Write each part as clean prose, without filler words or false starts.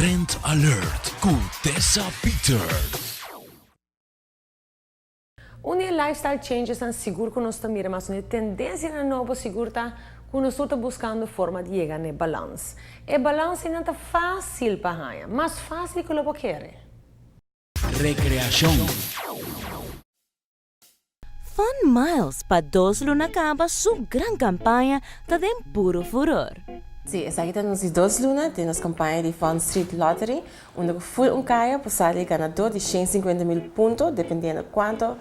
Trend Alert ku Tessa Peters. Un di e lifestyle changes nan sigur ku nos ta mira mas un di e tendensianan nobo sigur ta ku nos tur ta buskando forma di yega na e balans. E balans ei nan ta fásil pa haña, mas fásil ku lo bo kere. Rekreashon. Fun Miles pa dos luna caba su gran campaña ta den puro furor. Sí, esaki ta nos di dos luna den nos campaña di Fun Street Lottery, unda cu full un caya por sali e ganador di 150 mil punto, dependiendo cuanto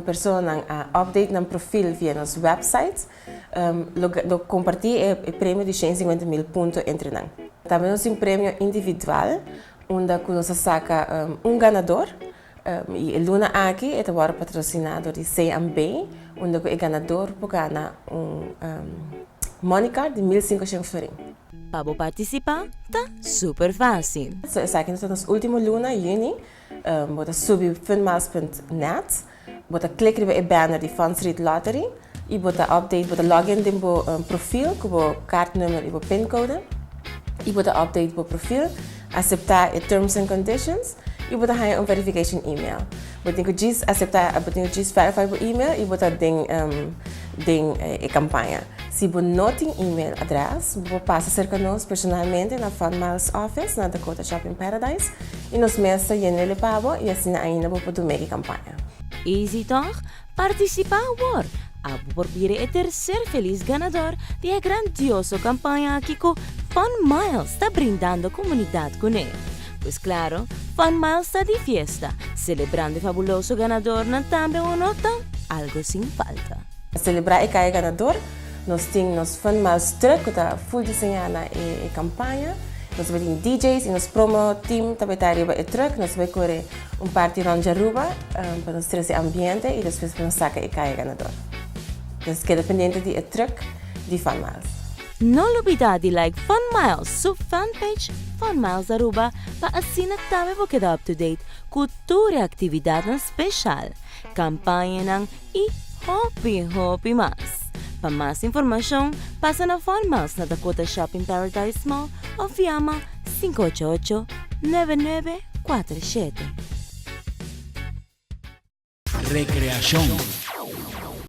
personanan a update nan profil via nos website, lo lo comparti e premio di 150 mil punto entre nan. Tambe nos tin premio individual, unda cu nos a saca un ganador. I e luna aki e ta wòrdu patrosiná dor di CMB, unda ku e ganador por gana un money card di 1500 florin. Pa bo partisipá ta super fásil. So esaki ta nos último luna, yüni. Bo ta subi funmiles punt net, bo ta klik riba e banner di Fun Street Lottery i bo ta update, bo ta login den bo profil ku bo kaartnummer i bo pincode i bo ta update bo profil. Aseptá e terms and conditions i bo ta haña un verification email. Bo tin ku djis aseptá, bo tin ku djis verify bo email i bo ta den den e kampaña. Si bo no tin email adrès, bo por pasa serka nos personalmente na Fun Miles Office na Dakota Shopping Paradise i nos mes ta yen'el pa bo i asina ainda bo por dum'é e kampaña. Easy tòg? Partisipá awor! Abo por bira e tercer feliz ganador di e grandioso campaña aki cu Fun Miles ta brindando comunidad cune. Pues claro, Fun Miles ta di fiesta, celebrando e fabuloso ganadornan tambe uno ta algo sin falta. Pa celebra e caya ganador, nos tin nos Fun Miles truck cu ta full diseña na e campaña. Nos ta bay tin DJ's y nos promo team ta bay ta riba e truck. Nos ta bay core Un parti rond djaruba pa nos trese ambiente y despues pa nos saca e caya ganador. Nos keda pendiente di e truck di Fun Miles. No lubida di like Fun Miles su fanpage Fun Miles Aruba pa asina tambe bo keda up to date cu tur e actividadnan special, campañanan y hopi hopi mas. Pa mas informacion pasa na Fun Miles na Dakota Shopping Paradise Mall of yama 588 99 47. Rekreashon.